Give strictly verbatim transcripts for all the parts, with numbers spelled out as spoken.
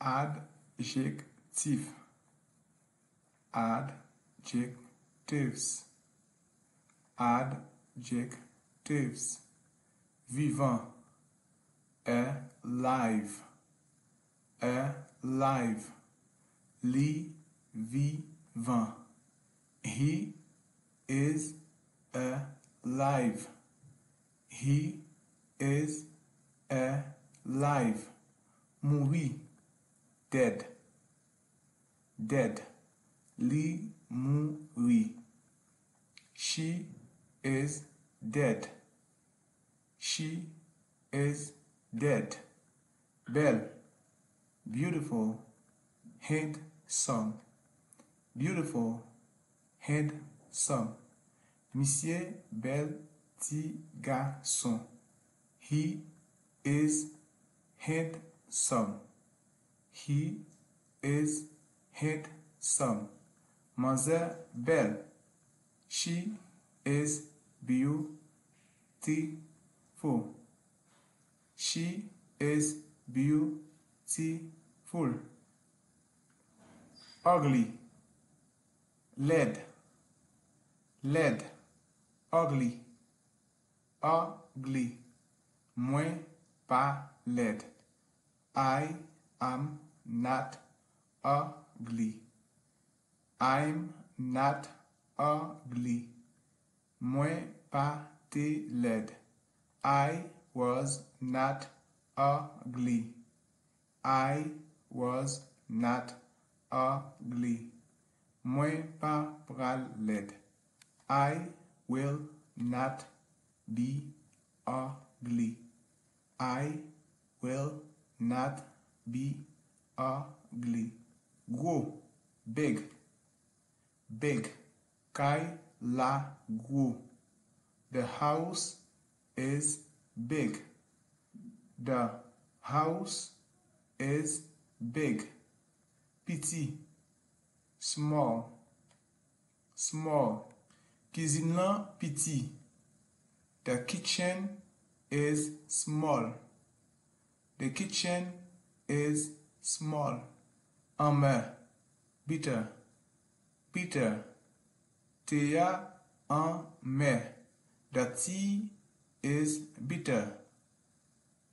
Adjektif. Adjectives. Adjectives. Vivan. Alive. Alive. Li vivan. He is alive. He is alive. Mouri. Dead. Dead. Li mouri. She is dead. She is dead. Bèl. Beautiful. Handsome. Beautiful. Handsome. Misye bèl ti gason. He is handsome. He is handsome. Manzè bèl. She is beautiful. She is beautiful. Ugly. Lèd. Lèd. Ugly. Ugly. Mwen pa lèd. I am not ugly. I'm not ugly. Mwen pa te lèd. I was not ugly. I was not ugly. Mwen pa pral lèd. I will not be ugly. I will not be ugly. Gwo. Big. Big. Kay la gwo. The house is big. The house is big. Piti. Small. Small. Kizin lan piti. The kitchen is small. The kitchen is small. Anmè. Bitter. Bitter. Te a anmè. The tea is bitter.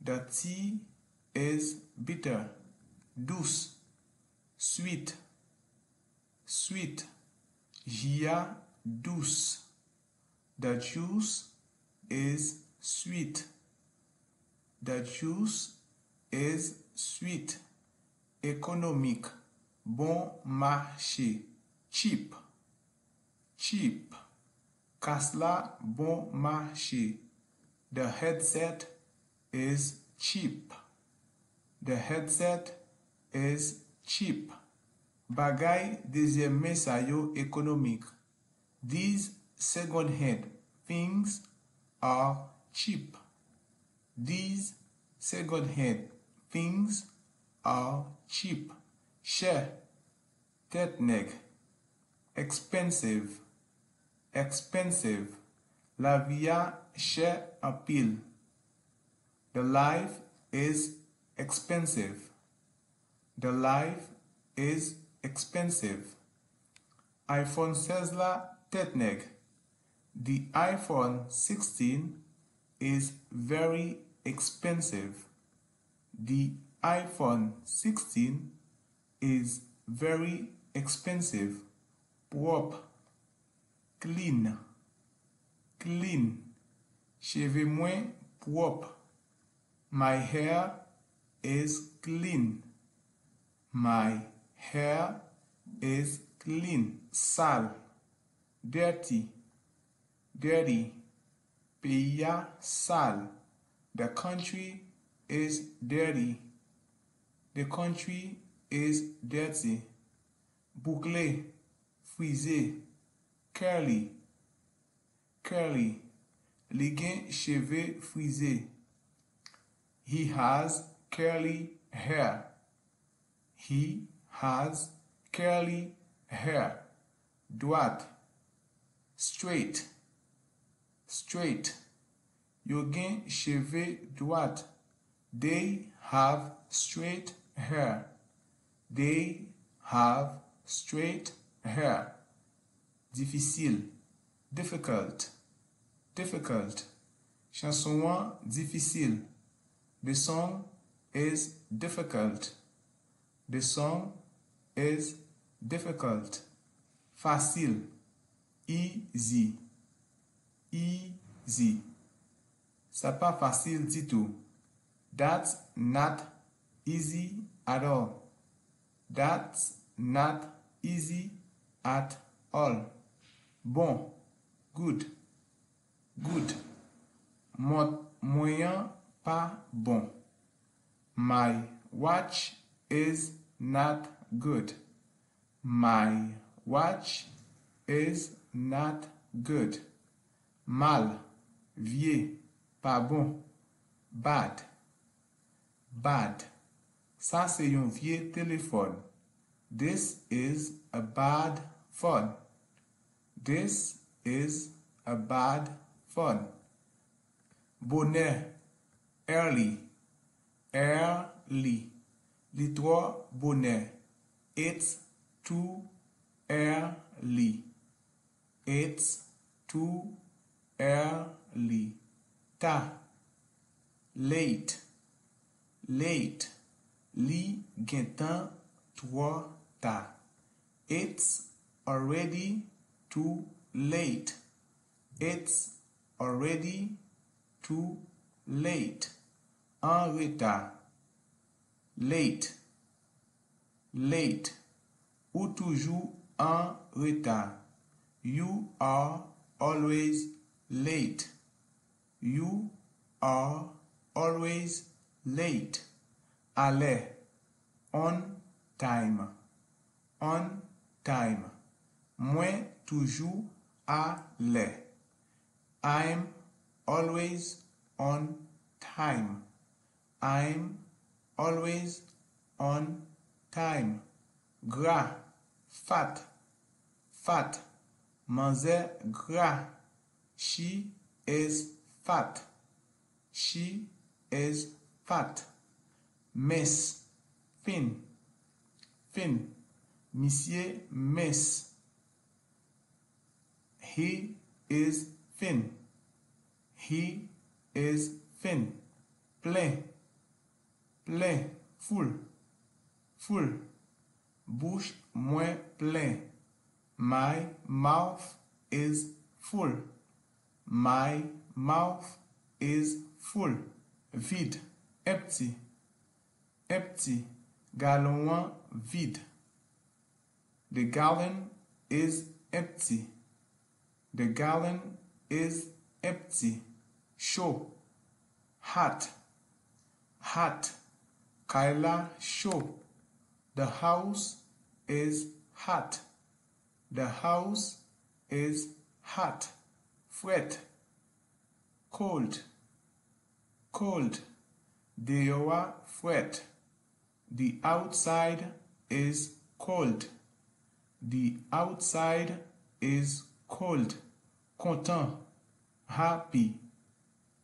The tea is bitter. Dous. Sweet. Sweet. Ji a dous. The juice is sweet. The juice is sweet. Ekonomik. Bon mache. Cheap. Cheap. Kas la bon mache. The headset is cheap. The headset is cheap. Bagay dezyèm men sa yo ekonomik. These second hand things are cheap. These second hand things are cheap. Chè. Tèt nèg. Expensive. Expensive. Lavi a chè anpil. The life is expensive. The life is expensive. iPhone sèz la tèt nèg. The iPhone sixteen is very expensive. The iPhone sixteen is very expensive. Pwòp. Clean. Clean. Cheve mwen pwòp. My hair is clean. My hair is clean. Sal. Dirty. Dirty. Peyi a sal. The country is dirty. The country is dirty. Boukle. Frize. Curly. Curly. Li gen cheve frize. He has curly hair. He has curly hair. Dwat. Straight. Straight. Yo gen cheve dwat. They have straight hair. They have straight hair. Difisil. Difficult. Difficult. Chanson an difisil. The song is difficult. The song is difficult. Fasil. Easy. Easy. Sa pa fasil ditou. That's not easy at all. That's not easy at all. Bon. Good. Good. Mont mwen an pa bon. My watch is not good. My watch is not good. Mal, vye, pa bon. Bad. Bad. Sa se yon vye telefòn. This is a bad phone. This is a bad phone. Bonè. Early. Early. Li twò bonè. It's too early. It's too early. Ta. Late. Late. Li gentan twò ta. It's already too late. It's already too late. Anreta. Late. Late. Ou toujou anreta. You are always late. You are always late. Alè. On time. On time. Mwen toujou alè. I'm always on time. I'm always on time. Gra. Fat. Fat. Manzè gra. She is fat. She is fat. Mens. Fin. Fin. Misye mens. He is fin. He is fin. Plen. Plen. Full. Full. Bouch mwen plen. My mouth is full. My mouth is full. Vid. Empty. Empty. Galon an vid. The gallon is empty. The gallon is empty. Cho. Hot. Hot. Kay la cho. The house is hot. The house is hot. Frèt. Cold. Cold. Deyò a frèt. The outside is cold. The outside is cold. Kontan. Happy.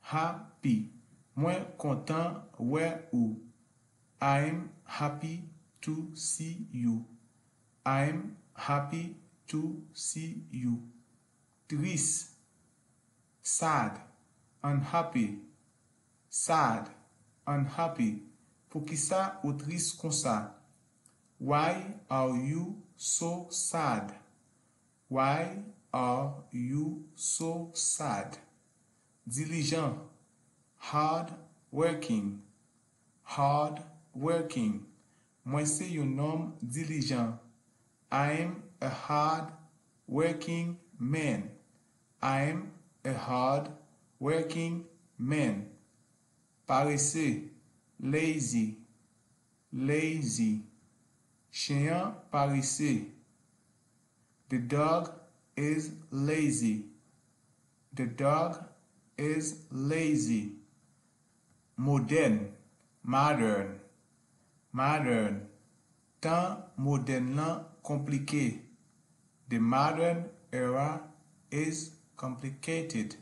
Happy. Mwen kontan wè ou. I'm happy to see you. I'm happy to see you. Tris. Sad. Unhappy. Sad. Unhappy. Poukisa ou tris konsa? Why are you so sad? Why are you so sad? Dilijan. Hard working. Hard working. Mwen se yon nonm dilijan. I'm a hard working man. I'm a hard working man. Parese. Lazy. Lazy. Chen an parese. The dog is lazy. The dog is lazy. Modèn. Modern. Modern. Tan modèn lan konplike. The modern era is complicated.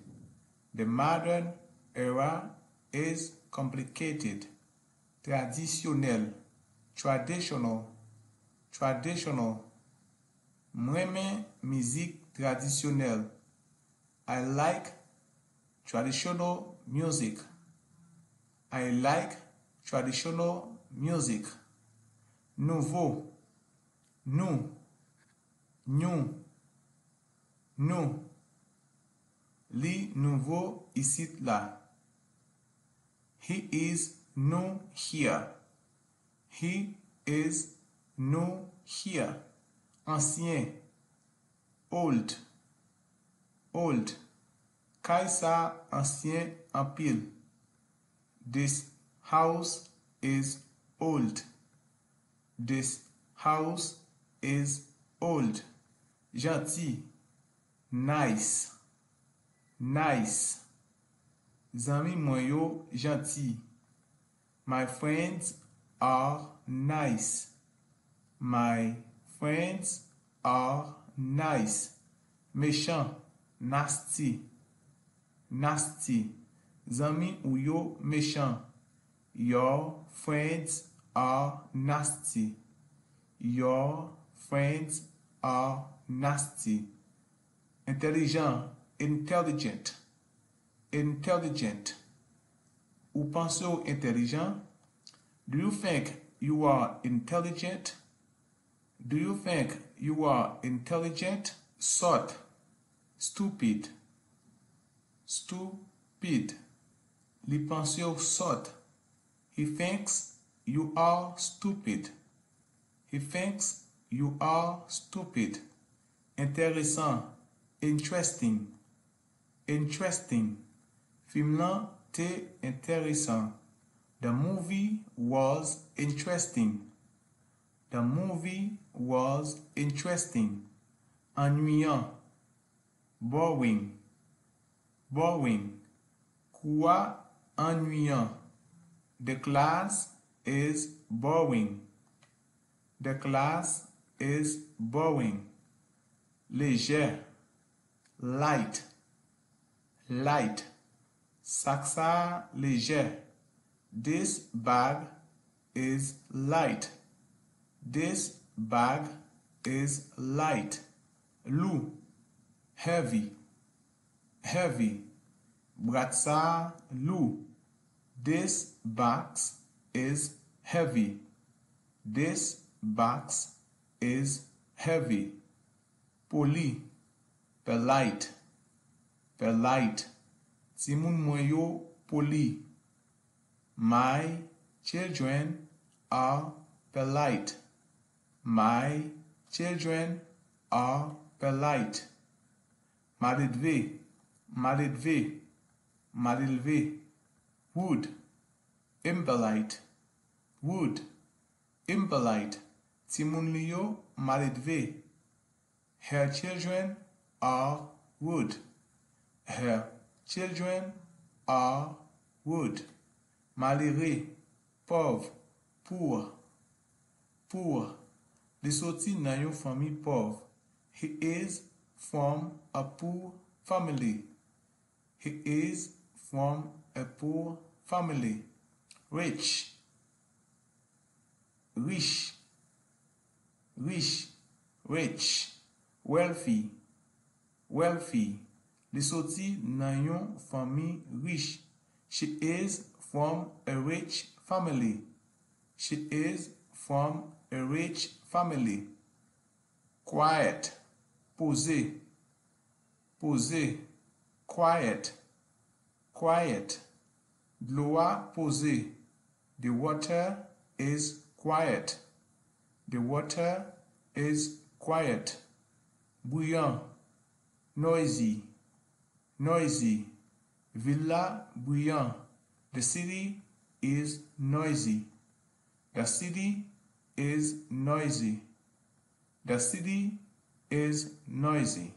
The modern era is complicated. Tradisyonèl. Traditional. Traditional. M renmen mizik tradisyonèl. I like traditional music. I like traditional music. Nouvo. Nou. New. Nou. Li nouvo isit la. He is new here. He is new here. Ansyen. Old. Old. Kay sa ansyen anpil. This house is old. This house is old. Janti. Nice. Nice. Zanmi mwen yo janti. My friends are nice. My friends are nice. Mechan. Nasty. Nasty. Zanmi ou yo mechan. Your friends are nasty. Your friends are nasty. Entèlijan. Intelligent. Intelligent. Ou panse w entèlijan? Do you think you are intelligent? Do you think you are intelligent? Sòt. Stupid. Stupid. Li panse w sòt. He thinks you are stupid. He thinks you are stupid. Enteresan. Interesting. Interesting. Fim lan te enteresan. The movie was interesting. The movie was interesting. Annuyan. Boring. Boring. Kou a annuyan. The class is boring. The class is boring. Lejè. Light. Light. Sak sa a lejè. This bag is light. This bag is light. Lou. Heavy. Heavy. Bwat sa a lou. This box is heavy. This box is heavy. Poli. Polite. Polite. Timoun mwen yo poli. My children are polite. My children are polite. Maledve. Maledve. Maledve. Rude. Impolite. Rude. Impolite. Timoun li yo maledve. Her children are rude. Her children are rude. Malere. Pòv. Poor. Poor. Li soti nan yon fanmi pòv. He is from a poor family. He is from a poor family. Rich. Rich. Rich. Rich. Wealthy. Wealthy. Li soti nan yon fanmi rich. She is from a rich family. She is from a rich family. Quiet. Poze. Poze. Quiet. Quiet. Dlo a poze. The water is quiet. The water is quiet. Briyan. Noisy. Noisy. Vil la briyan. The city is noisy. The city is noisy. The city is noisy.